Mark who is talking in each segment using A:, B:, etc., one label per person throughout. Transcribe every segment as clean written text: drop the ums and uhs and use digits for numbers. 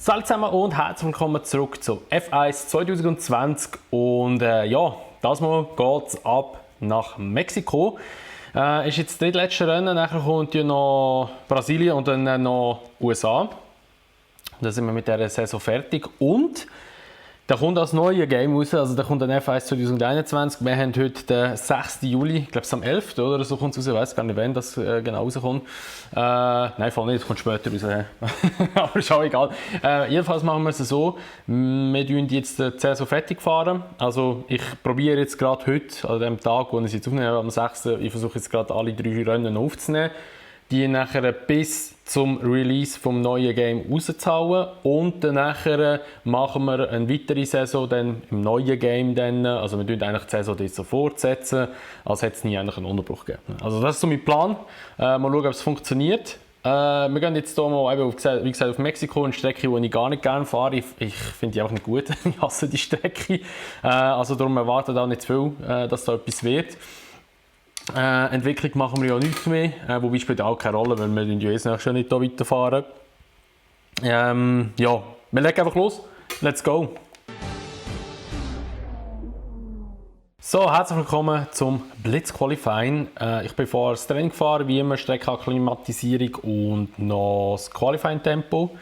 A: Hallo zusammen und herzlich willkommen zurück zu F1 2020 und ja, das Mal geht es ab nach Mexiko. Ist jetzt das drittletzte Rennen, nachher kommt ja noch Brasilien und dann noch USA. Dann sind wir mit dieser Saison fertig und da kommt das neue Game raus, also da kommt ein F1 2021. Wir haben heute den 6. Juli, ich glaube es am 11. oder so kommt es raus, ich weiß gar nicht, wann das genau rauskommt. Nein, voll nicht, es kommt später raus. Aber ist auch egal. Jedenfalls machen wir es so, wir fahren jetzt die Saison fertig fahren. Also ich probiere jetzt gerade heute, an dem Tag, wo ich es jetzt aufnehme, am 6. Ich versuche jetzt gerade alle 3 Rennen aufzunehmen. Die nachher bis zum Release vom neuen Game rauszuhauen und dann nachher machen wir eine weitere Saison dann im neuen Game dann, also wir tun eigentlich die Saison jetzt so fortsetzen, als hätte es nie eigentlich einen Unterbruch gegeben. Also das ist so mein Plan, mal schauen, ob es funktioniert. Wir gehen jetzt hier mal eben wie gesagt, auf Mexiko, eine Strecke, die ich gar nicht gerne fahre. Ich finde die einfach nicht gut, ich hasse die Strecke. Also darum erwarte ich auch nicht zu viel, dass da etwas wird. Entwicklung machen wir ja nichts mehr, wobei spielt auch keine Rolle, weil wir in die US schon nicht hier weiterfahren. Ja, wir legen einfach los. Let's go! So, herzlich willkommen zum Blitz Qualifying. Ich bin vorher das Training gefahren, wie immer Streckenakklimatisierung und noch das Qualifying Tempo.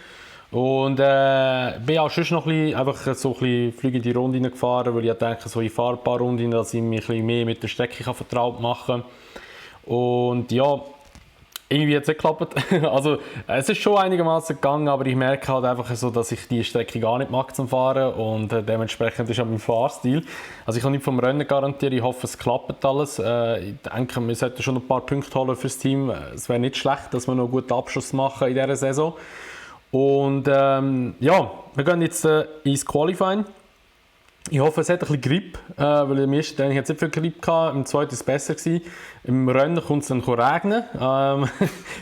A: Und bin auch schon noch einfach so ein bisschen fliegende Runden gefahren, weil ich denke, so ich fahre ein paar Runden, dass ich mich ein bisschen mehr mit der Strecke vertraut machen kann. Und ja, irgendwie hat es nicht geklappt. Also es ist schon einigermaßen gegangen, aber ich merke halt einfach so, dass ich die Strecke gar nicht mag zum Fahren und dementsprechend ist auch mein Fahrstil. Also ich kann nicht vom Rennen garantieren, ich hoffe es klappt alles. Ich denke, wir sollten schon ein paar Punkte holen fürs Team. Es wäre nicht schlecht, dass wir noch einen guten Abschluss machen in dieser Saison. Und ja, wir gehen jetzt ins Qualifying. Ich hoffe, es hat ein bisschen Grip, weil im ersten Training hatte es nicht viel Grip gehabt, im zweiten war es besser gewesen. Im Rennen kommt es dann regnen.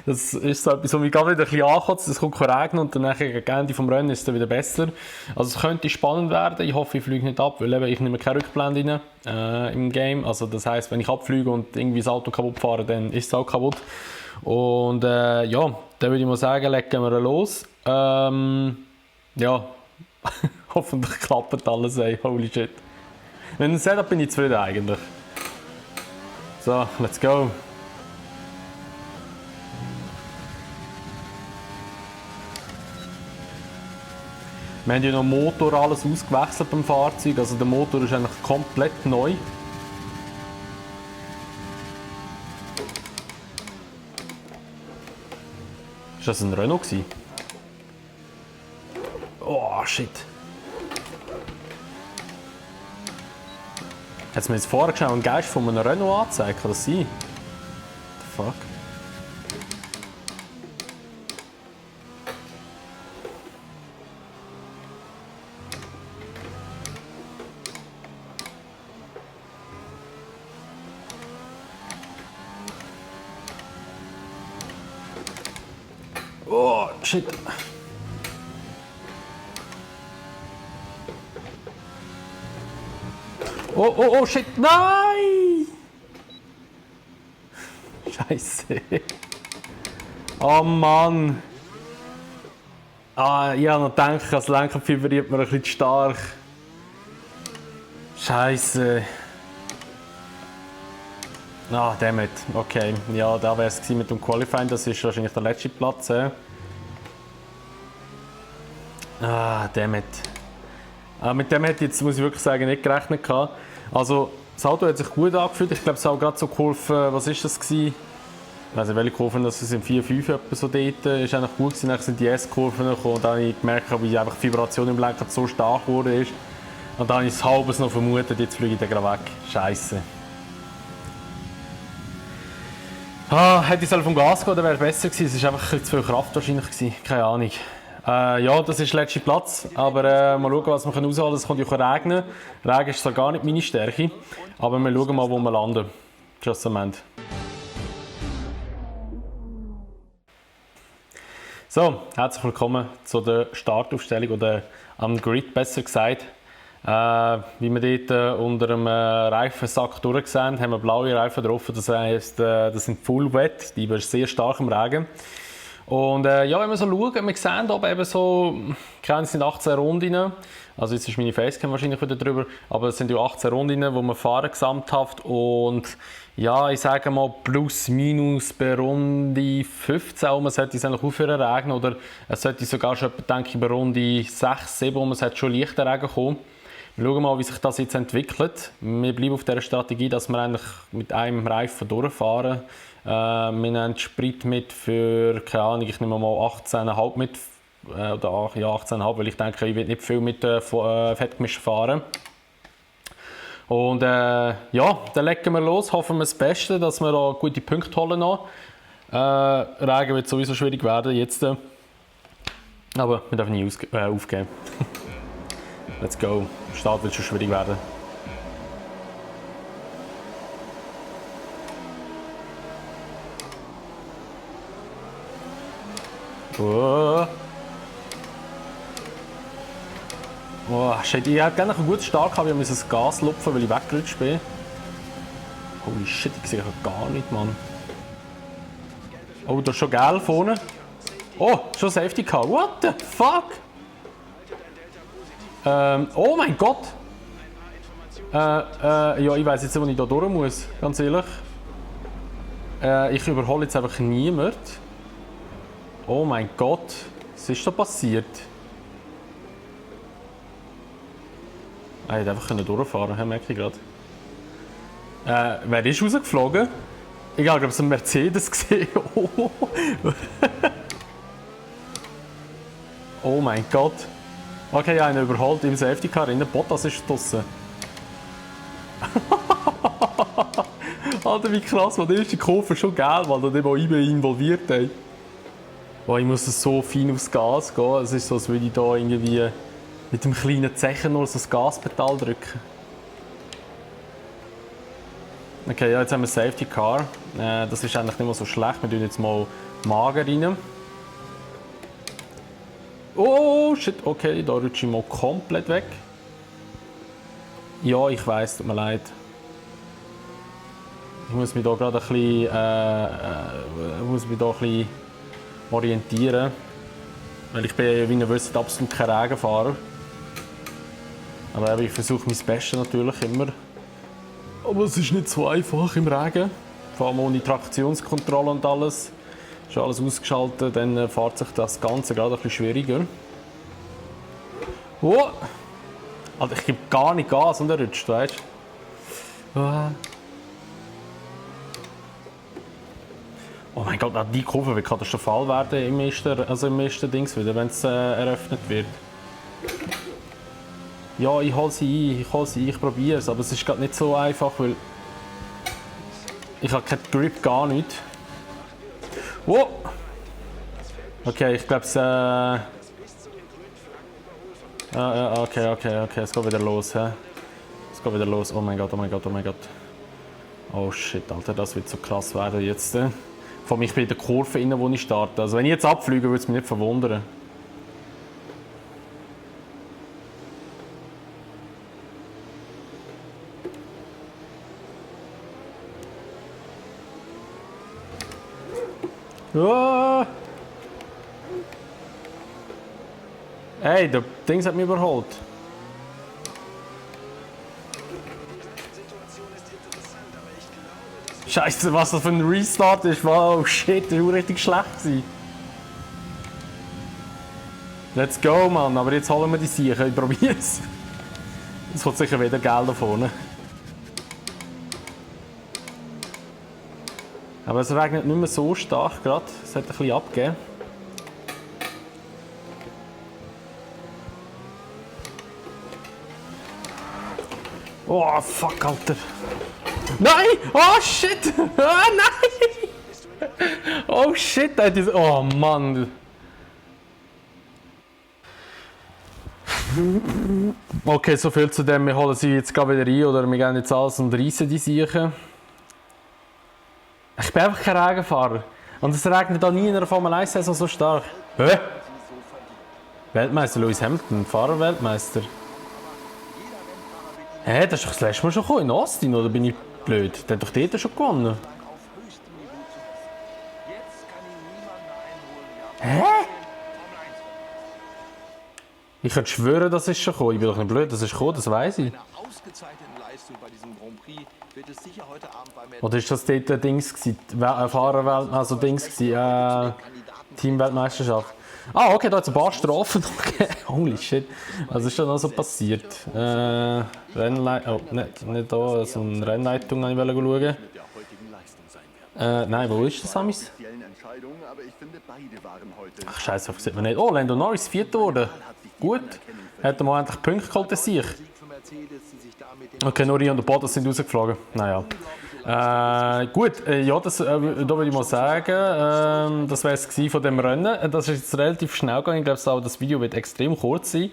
A: Das ist so etwas, was mich gerade wieder ein bisschen ankotzt. Es kommt regnen und dann gegen Ende vom Rennen ist es dann wieder besser. Also es könnte spannend werden. Ich hoffe, ich fliege nicht ab, weil ich nehme keine Rückblende rein im Game. Also das heisst, wenn ich abfliege und irgendwie das Auto kaputt fahre, dann ist es auch kaputt. Und ja, dann würde ich mal sagen, legen wir los. Ja, hoffentlich klappt alles, ey. Holy shit. Wenn es hat, bin ich zufrieden eigentlich. So, let's go. Wir haben ja noch Motor alles ausgewechselt beim Fahrzeug, also der Motor ist eigentlich komplett neu. Ist das ein Renault gewesen? Oh, shit. Hat es mir jetzt vorher schon einen Geist von einem Renault angezeigt? Kann das sein? What the fuck? Oh, shit. Oh, shit, nein! Scheiße. Oh Mann. Ich habe noch gedacht, das Lenker vibriert mir ein bisschen zu stark. Scheiße. Ah, dammit. Okay. Ja, da wäre es mit dem Qualifying, das ist wahrscheinlich der letzte Platz. Dammit. Mit dem hätte ich jetzt, muss ich wirklich sagen, nicht gerechnet gehabt. Also, das Auto hat sich gut angefühlt. Ich glaube, es hat auch gerade so geholfen, was ist das gewesen? Ich weiß nicht, welche Kurven das sind, 4-5 etwa so dort. Ist eigentlich gut gewesen. Dann sind die S-Kurven gekommen und dann habe ich gemerkt, wie einfach die Vibration im Lenker so stark geworden ist. Und dann habe ich es halbes noch vermutet, jetzt fliege ich dann gerade weg. Scheiße. Hätte ich vom Gas gehen, dann wäre es besser gewesen. Es war einfach zu viel Kraft wahrscheinlich gewesen. Keine Ahnung. Ja, das ist der letzte Platz, aber mal schauen, was wir rausholen können. Es kommt ja regnen. Regen ist zwar gar nicht meine Stärke, aber wir schauen mal, wo wir landen. Just a moment. So, herzlich willkommen zu der Startaufstellung oder am Grid besser gesagt. Wie wir dort unter dem Reifensack durchsehen, haben wir blaue Reifen drauf. Das heisst, das sind Full Wet, die sind sehr stark im Regen. Und ja, wenn wir so schauen, wir sehen hier eben so, es sind 18 Runden. Also jetzt ist meine Facecam wahrscheinlich wieder drüber, aber es sind ja 18 Runden, wo wir fahren gesamthaft. Und ja, ich sage mal plus minus bei Runde 15, man sollte es eigentlich aufhören regnen, oder es sollte sogar schon, denke ich, bei Runde 6, 7, wo man sollte schon leichter Regen kommen. Wir schauen mal, wie sich das jetzt entwickelt. Wir bleiben auf dieser Strategie, dass wir eigentlich mit einem Reifen durchfahren. Wir nehmen Sprit mit für, keine Ahnung, ich nehme mal 18,5 mit, oder ja, 18,5, weil ich denke, ich will nicht viel mit Fettgemisch fahren. Und ja, dann legen wir los, hoffen wir das Beste, dass wir da gute Punkte holen noch. Regen wird sowieso schwierig werden jetzt, aber wir dürfen nie aufgeben. Let's go, der Start wird schon schwierig werden. Oh. Oh, shit, ich hätte gerne einen guten Start gehabt, ich musste das Gas lupfen, weil ich weggerutscht bin. Holy shit, ich sehe gar nicht, Mann. Oh, da ist schon gelb vorne. Oh, schon Safety Car. What the fuck? Oh mein Gott! Ja, ich weiss jetzt nicht, wo ich da durch muss, ganz ehrlich. Ich überhole jetzt einfach niemanden. Oh mein Gott, was ist da passiert? Ich hätte einfach durchfahren können, merke ich gerade. Wer ist rausgeflogen? Ich habe es einen Mercedes gesehen. Oh mein Gott. Okay, ja, einen überholt im Safety Car. Bottas ist draussen. Alter, wie krass, weil die erste Kurve schon gelb, weil da nicht mal IB involviert ist. Oh, ich muss so fein aufs Gas gehen. Es ist so, als würde ich da irgendwie mit dem kleinen Zechen nur so das Gaspedal drücken. Okay, ja, jetzt haben wir Safety Car. Das ist eigentlich nicht mehr so schlecht. Wir tun jetzt mal Mager rein. Oh shit, okay, da rutsche ich mal komplett weg. Ja, ich weiss, tut mir leid. Ich muss mich da gerade ein bisschen, orientieren. Weil ich bin, wie ihr wisst, absolut kein Regenfahrer. Aber ich versuche mein Bestes natürlich immer. Aber es ist nicht so einfach im Regen. Vor allem ohne Traktionskontrolle und alles. Ist alles ausgeschaltet, dann fährt sich das Ganze gerade ein bisschen schwieriger. Oh! Alter, ich gebe gar nicht Gas und er rutscht, weißt du? Oh mein Gott, die Kurve wird katastrophal werden im ersten Dings wieder, wenn es eröffnet wird. Ja, ich hole sie ein, ich probiere es, aber es ist gerade nicht so einfach, weil ich habe keinen Grip, gar nicht. Wow. Okay, ich glaube es... okay, es geht wieder los. Es geht wieder los, oh mein Gott. Oh shit, Alter, das wird so krass werden jetzt. Vor allem ich bin in der Kurve rein, wo ich starte. Also wenn ich jetzt abfliege, würde es mich nicht verwundern. Oh. Hey, der Dings hat mich überholt. Scheiße, was das für ein Restart ist. Wow, shit, das war richtig schlecht. Let's go, Mann. Aber jetzt holen wir die Sicher. Ich probiere es. Es kommt sicher wieder Geld da vorne. Aber es regnet nicht mehr so stark gerade. Es hat ein bisschen abgegeben. Oh, fuck, Alter. Nein! Oh, shit! Ah, nein! Oh, shit! Oh, Mann! Okay, so viel zu dem. Wir holen sie jetzt gerade wieder rein oder wir gehen jetzt alles und reissen die Siechen. Ich bin einfach kein Regenfahrer. Und es regnet auch nie in einer Formel 1-Saison so stark. Hä? Weltmeister Lewis Hamilton, Fahrerweltmeister. Hä, das ist doch das letzte Mal schon gekommen, in Austin, oder bin ich blöd? Der hat doch dort schon gewonnen. Hä? Ich könnte schwören, das ist schon gekommen. Ich bin doch nicht blöd, das ist gekommen, das weiss ich. Oder ist das dort Dings gewesen? Fahrerwelt, also Dings gewesen, Teamweltmeisterschaft? Ah, okay, da hat es ein paar Strafen. Okay. Holy shit. Was ist da noch so passiert? Rennleitung, oh, nicht da, so eine Rennleitung wollte ich schauen. Nein, wo ist das, Amis? Ach, scheiße, das sieht man nicht. Oh, Lando Norris, Vierter geworden. Gut. Hat er mal endlich Punkte geholt, der Sieg. Okay, Nori und der Bottas sind rausgeflogen. Naja. Gut, ja, da würde ich mal sagen, das wäre es von dem Rennen. Das ist jetzt relativ schnell gegangen. Ich glaube, das Video wird extrem kurz sein.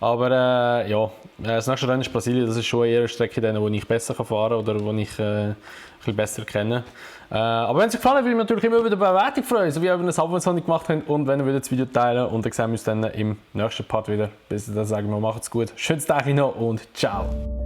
A: Aber ja, das nächste Rennen ist Brasilien. Das ist schon eher eine Strecke, die ich besser fahren kann oder die ich ein bisschen besser kenne. Aber wenn es euch gefallen hat, würde ich mich natürlich immer über eine Bewertung freuen, so wie ihr ein Abo, wenn ihr es noch nicht gemacht habt. Und wenn ihr das Video teilen und dann sehen wir uns dann im nächsten Part wieder. Bis dann sagen wir, macht's gut. Schönes Tag noch und ciao.